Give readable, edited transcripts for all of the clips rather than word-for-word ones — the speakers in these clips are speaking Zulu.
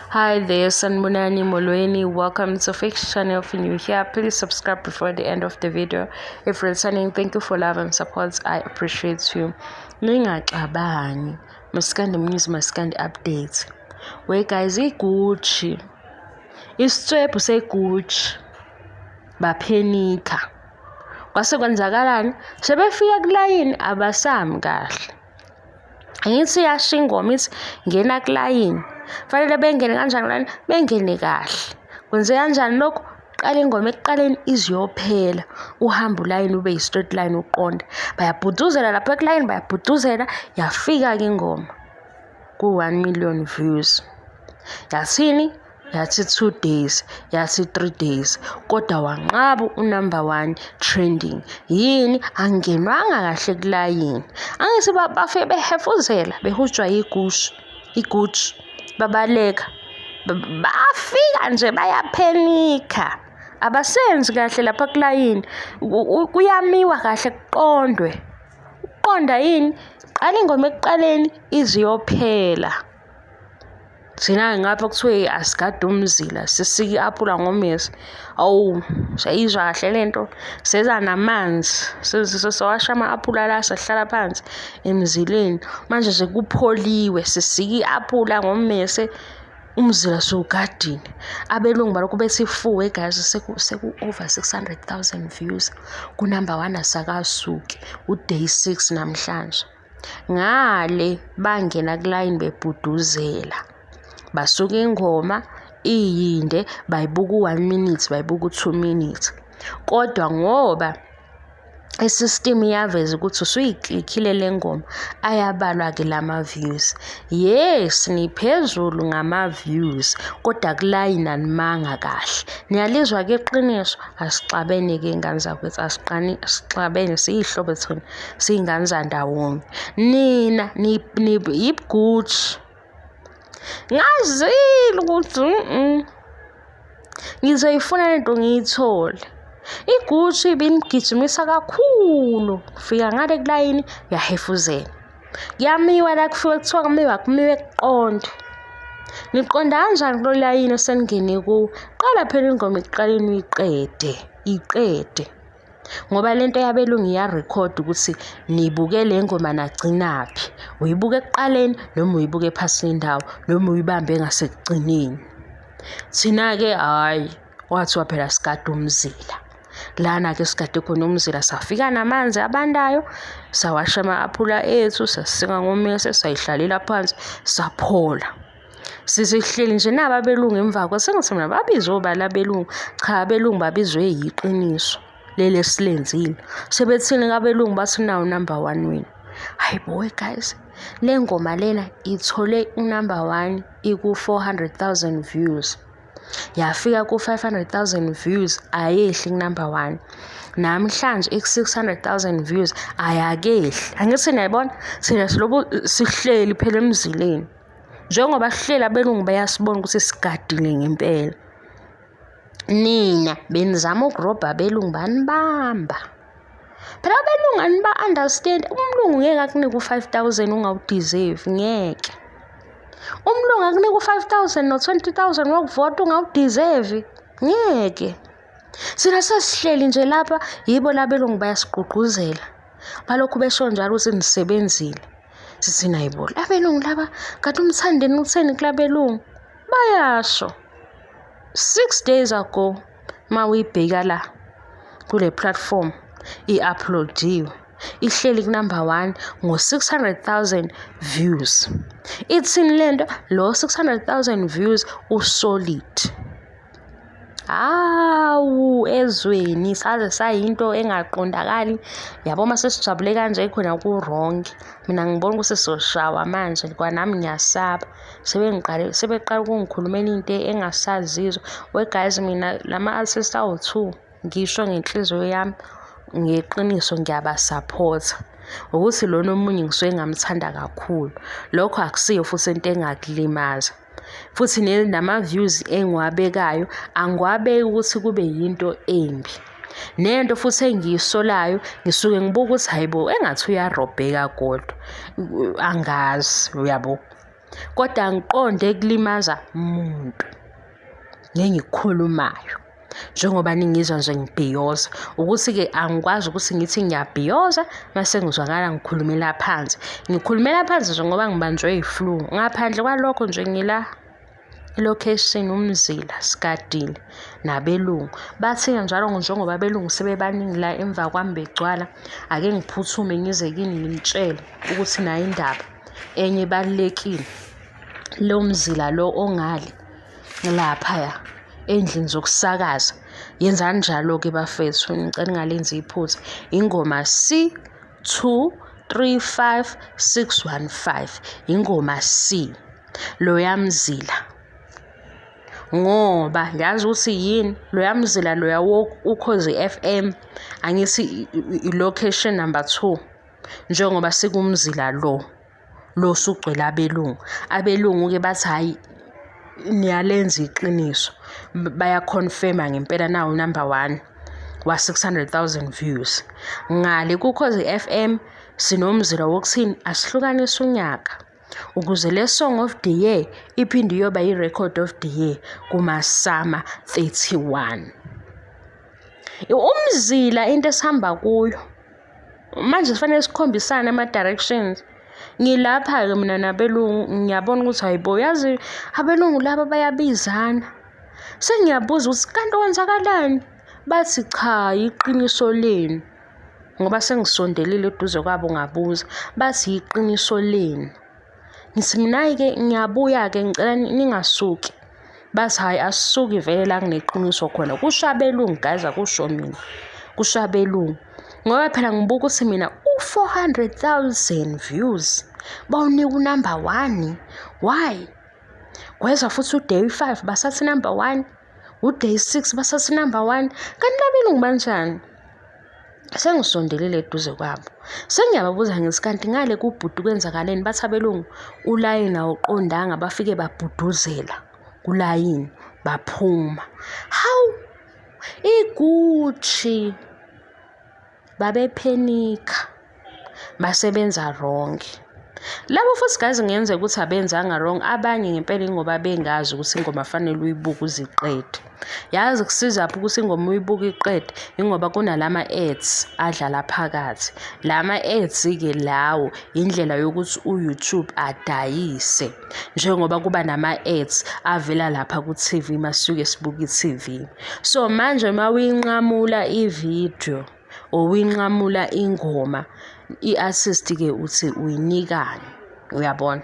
Hi there, Sanibonani Molweni. Welcome to Fix Channel. If you're new here, please subscribe before the end of the video. If returning, thank you for love and support. I appreciate you. Ningaxabani. Maskandi News, Maskandi Update. Wait guys, iGucci. Isitswebhu seGucci. Baphenika. Kwase kwenzakalani? Sebefika kulayini abasami kahle. Angithi iyasho ingoma ithi ngena kulayini. Fanele bengene kanjani kulayini? Bengene kahle. Kwenzeka kanjani lokhu? Qala ingoma ekuqaleni iziyophela, uhambe ulayini ube yi-straight line uqonde. Bayabhuduzela lapha ekulayini, bayabhuduzela, yafika-ke ingoma ku-1 million views. Yathini? Yathi 2 days, yathi 3 days, kodwa wanqaba u-number one trending. Yini? Angenwanga kahle kulayini. Angithi bafike behefuzela, behutshwa yigushi, iGucci, babaleka. Bafika nje bayaphenikha. Abasenzi kahle lapha kulayini. Kuyamiwa kahle kuqondwe. Ukuqonda yini? Qala ingoma ekuqaleni ize iyophela. Thina-ke ngapha kuthiwe asigade umzila, sisike i-aphula ngommese. Awu, siyayizwa kahle le nto. Seza namanzi, sawasha ama-aphula la, sahlala phansi emzileni. Manje sekupholiwe, sisika i-aphula ngommese, umzila siwugadile. Abelungu balokhu bethi fu guys, seku-over 600,000 views. Ku-number one asakasuki, u-day six namhlanje. Ngale bangena kulayini bebhuduzela. Basuka ingoma iyinde, bayibuka u-one minute, bayibuka u-2 minutes. Kodwa ngoba i-system iyaveza ukuthi usuyiklikhile le ngoma, ayabalwa-ke lama-views. Yes, niphezulu ngama-views, kodwa kulayini animanga kahle. Niyalizwa-ke iqiniso? Asixabene-ke ngane zakwethu, asixabene, siyihlobo thina, siyingane zandawonye. Nina iBugucci. Ngazile ukuthi ngizoyifuna lento ngiyithole. IGucci ibinigijimisa kakhulu. Fika ngale kulayini, uyahefuzela. Kuyamiwa la, kufike kuthiwa kumiwa, kumiwe kuqonde. Niqonda kanjani kulo layini eseningene kuwo? Qala phela ingoma ekuqaleni uyiqede, iqede. Ngoba lento yabelungu iyarekhoda ukuthi nibuke le ngoma nagcinaphi. Uyibuka ekuqaleni noma uyibuke phasi nendawo noma uyibambe ngasekugcineni. Thina-ke hhayi, kwathiwa phela sigade umzila. Lana-ke sigade khona umzila, safika namanzi abandayo, sawasha ama-aphula ethu, sasika ngommese, sayihlalela phansi, saphola. Sizihleli nje naba abelungu emva kwethu, sengithi mina babizwe obani abelungu? Cha, abelungu babizwe yiqiniso leli esilenzile. Sebethini abelungu? Bathi nawu number one wenu. Hayi bo guys, le ngoma lena ithole u-number one iku-400,000 views. Yafika ku-500,000 views, ayehli ku-number one. Namhlanje iku-600,000 views, ayakehli. Angithi niyayibona? Thina silobu sihleli phela emzileni. Njengoba sihleli, abelungu bayasibona ukuthi sigadile ngempela. Nina benizama ukurobha abelungu, banibamba. Phela abelungu aniba-understand. Umlungu ngeke akunike u-5,000 ungawu-deserve, ngeke. Umlungu akunika u-5,000 no-20,000 wokuvota ungawu-deserve, ngeke. Thina sesihleli nje lapha, yibo labelungu bayasigqugquzela. Balokhu besho njalo ukuthi nisebenzile. Sithi hayibo, labelungu laba, kanti uMthandeni utheni kulabelungu? Bayasho. 6 days ago, ma uyibheka la kule platform, i-uploadiwe. Ihleli ku-number one ngo-600,000 views. Ithini lento? Lo 600,000 views u-solid. Hawu, ezweni saze sayinto engaqondakali. Yabo, uma sesijabule kanje khona ku-wrong. Mina ngibona ukuthi sizoshawa manje, kwanami ngiyasaba. Sebengiqale, sebeqala ukungikhulumela into engasazizwa. We guys, mina lama-artist awu-two, ngisho ngenhliziyo yami, ngeqiniso ngiyaba-support-a. Ukuthi lona omunye ngisuke ngamthanda kakhulu. Lokho akusiyo futhi into engakulimaza. Futhi nama-views engiwabekayo, angiwabeki ukuthi kube yinto embi. Nento futhi engiyisolayo, ngisuke ngibuka ukuthi hhayi bo, engathi uyarobheka kodwa. Angazi, uyabo. Kodwa angiqonde kulimaza muntu ngengikukhulumayo. Njengoba ningizwa nje ngibhiyoza, ukuthi-ke angikwazi ukuthi ngithi ngiyabhiyoza mase ngizwakala ngikhulumela phansi. Ngikhulumela phansi nje ngoba ngibanjwe yi-flu. Ngaphandle kwalokho nje ngila location uMzila sigadile nabelungu. Bathi-ke njalo njengoba abelungu sebebaningi la emva kwami begcwala, ake ngiphuthume ngize kini nginitshele ukuthi nayi indaba enye ebalulekile. Lo mzila lo ongale laphaya ey'ndlini zokusakaza. Yenzani njalo-ke bafethu, ngicela ningalenzi iphutha. Ingoma C 2 3 5 6 1 5, ingoma C. Loya mzila ngoba yazi ukuthi yini loya mzila loya Ukhozi FM, angithi i-location number 2 njengoba sikumzila lo lo sugcwele abelungu. Abelungu-ke bathi hhayi niyalenza iqiniso, baya-confirm-a ngempela nawu number 1 wa-600,000 views. Ngale kuKhozi FM sinomzila wokuthini, asihlukanise unyaka ukuze le Song of the Year iphinde iyoba i-Record of the Year kuma-SAMA 31. Umzila into esihamba kuyo manje sifanele sikhombisane ama-directions. Ngilapha-ke mina nabelungu, ngiyabona ukuthi hayi bo, yazi abelungu laba bayabizana. Sengiyabuza ukuthi kanti kwenzakalani? Bathi cha, iqiniso lenu. Ngoba sengisondelile eduze kwabo ngabuza, bathi iqiniso lenu. Ngithi mina-ke ngiyabuya-ke ngicela ningasuki. Bathi hhayi asisuki vele la kuneqiniso khona. Kusho abelungu guys, akusho mina. Kusho abelungu. Ngoba phela ngibuka ukuthi mina u-400,000 views bawunika unumber 1. Why? Kweza futhi u-day 5 basathi number 1. U-day 6 basathi number 1. Kanti labelungu banjani? Sengisondelile eduze kwabo. Sengiyababuza ngithi kanti ngale kubhuti kwenzakaleni, bathi abelungu ulayini awuqondanga, bafike babhuduzela kulayini baphuma. Hawu, iGucci babephenikha basebenza wrong. Labo futhi guys ngenzeka ukuthi abenzanga wrong, abanye ngempela ingoba bengazi ukuthi ingoma fanele uyibuke uziqede. Yazi kusizaphi ukuthi ingoma uyibuke iqede, ingoba kunalama ads adlala phakathi. Lama ads-ke lawo indlela yokuthi u-YouTube adayise, njengoba kuba nama-ads avela lapha ku-TV masuke sibuka i-TV. So manje uma uyinqamula ividiyo or uyinqamula ingoma, i-artist-ke uthi uyinikani, uyabona?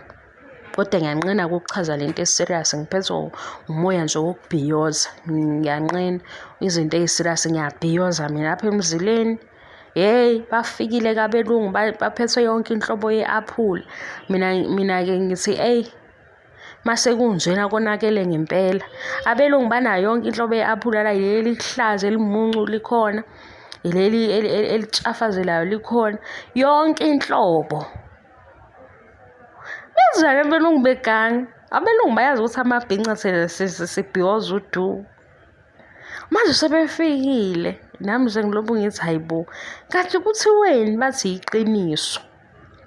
Kodwa ngiyanqena ukuchaza lento e-serious, ngiphethwe umoya nje wokubhiyoza. Ngiyanqena izinto ey'serious, ngiyabhiyoza mina lapha emzileni. Hheyi, bafikile-ke abelungu baphethe yonke inhlobo ye-aphula. Mina mina-ke ngithi eyi, mase kunjena konakele ngempela. Abelungu banayo yonke inhlobo ye-aphula la, yileli elihlaza elimuncu likhona, yileli elitshafazelayo likhona, yonke inhlobo. Benzani abelungu beganga? Abelungu bayazi ukuthi amabhinca thina sibhiyoza udu. Manje sebefikile, nami sengilokhu ngithi hayi bo, kanti kuthiweni? Bathi iqiniso.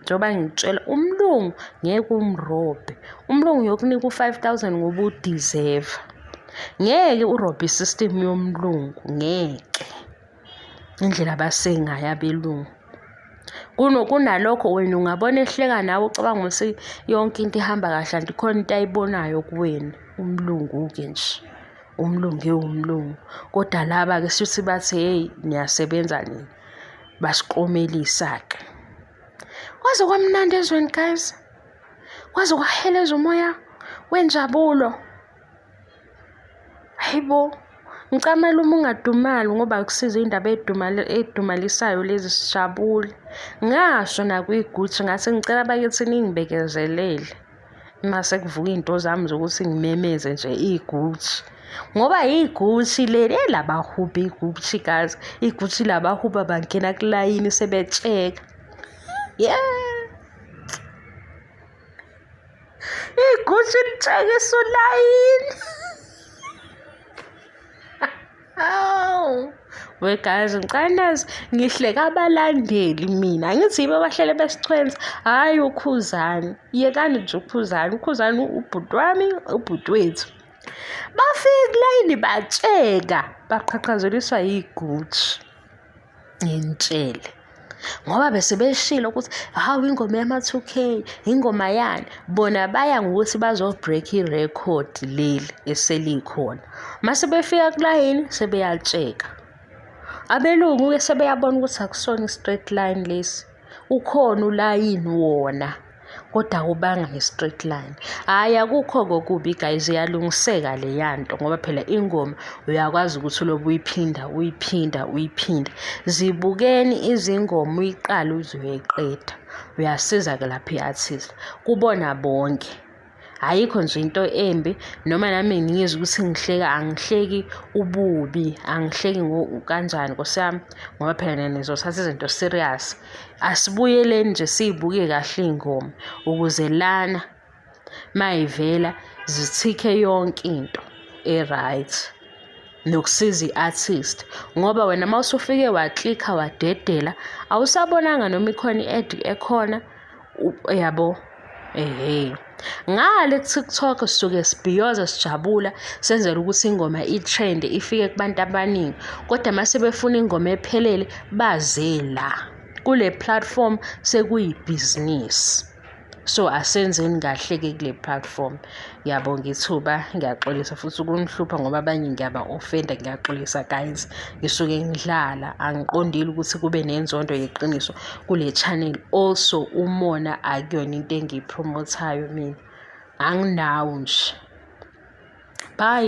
Njengoba ngikutshela umlungu ngeke umrobhe. Umlungu uyokunika u-5,000 ngoba udeserve. Ngeke urobhe i-system yomlungu, ngeke. Indlela abasengayo abelungu. Kunalokho wena ungabona ehleka nawe ucabanga ukuthi yonke into ihamba kahle, kanti khona into ayibonayo kuwena. Umlungu-ke nje, umlungu ewumlungu. Kodwa laba-ke shuthi bathi hheyi niyasebenza nina, basiklomelisa-ke. Kwaze kwamnandi ezweni guys, kwaze kwaheleza umoya wenjabulo. Hayi bo, ngicamela uma ungadumali ngoba akusizo iy'ndaba ey'dumalisayo lezi, sijabule. Ngasho nakwi-Gucci ngathi ngicela bakithi ningibekezelele uma sekuvuka iy'nto zami zokuthi ngimemeze nje iGucci. Ngoba iGucci leli elabahubi iGucci guys, iGucci labahuba bangena kulayini sebetsheka. Yeah. IGucci litshekisa ulayini. Hawu. We guys, ngicela nazi ngihleka abalandeli mina. Angithi yibo abahlele besichwenza. Hhayi uKhuzani. Yekani nje uKhuzani. UKhuzani ubhuti wami, ubhuti wethu. Bafika kulayini batsheka, baqhaqhazeliswa yi-Gucci. Nginitshele. Ngoba bese beshilo ukuthi hawu ingoma yama-2 K, ingoma yani. Bona baya ngokuthi bazo-break i-record leli eselikhona. Mase befika kulayini sebeyatsheka. Abelungu-ke sebeyabona ukuthi akusona i-straight line lesi. Ukhona ulayini wona kodwa akubanga nge-straight line. Hhayi akukho kokubi guys, iyalungiseka leya nto ngoba phela ingoma uyakwazi ukuthi ulobe uyiphinda uyiphinda uyiphinda. Zibukeni izingoma uyiqale uze uyoyiqeda. Uyasiza-ke lapho i-artist kubona bonke. Ayikho nje into embi noma nami ngizwe ukuthi ngihleka, angihleki ububi, angihleki kanjani Nkosi yami ngoba phela nina nizothatha izinto serious. Asibuyeleni nje siy'buke kahle iy'ngoma ukuze lana mayivela zithikhe yonke into e-right. Nokusiza i-artist ngoba wena uma usufike waklikha wadedela awusabonanga noma ikhona i-ad ekhona yabo. Ehhe. Ngale ku-TikTok sisuke sibhiyoza sijabula senzela ukuthi ingoma i-trend ifike kubantu abaningi kodwa uma sebefuna ingoma ephelele baze la. Kule platform sekuyibhizinisi. So asenzeni kahle-ke kule platform. Ngiyabonga ithuba, ngiyaxolisa futhi ukunihlupha ngoba abanye ngiyaba-offend-a, ngiyaxolisa guys. Ngisuke ngidlala, angiqondile ukuthi kube nenzondo yeqiniso kule channel. Also umona akuyona into engiyi-promote-ayo mina, anginawo nje. Bye.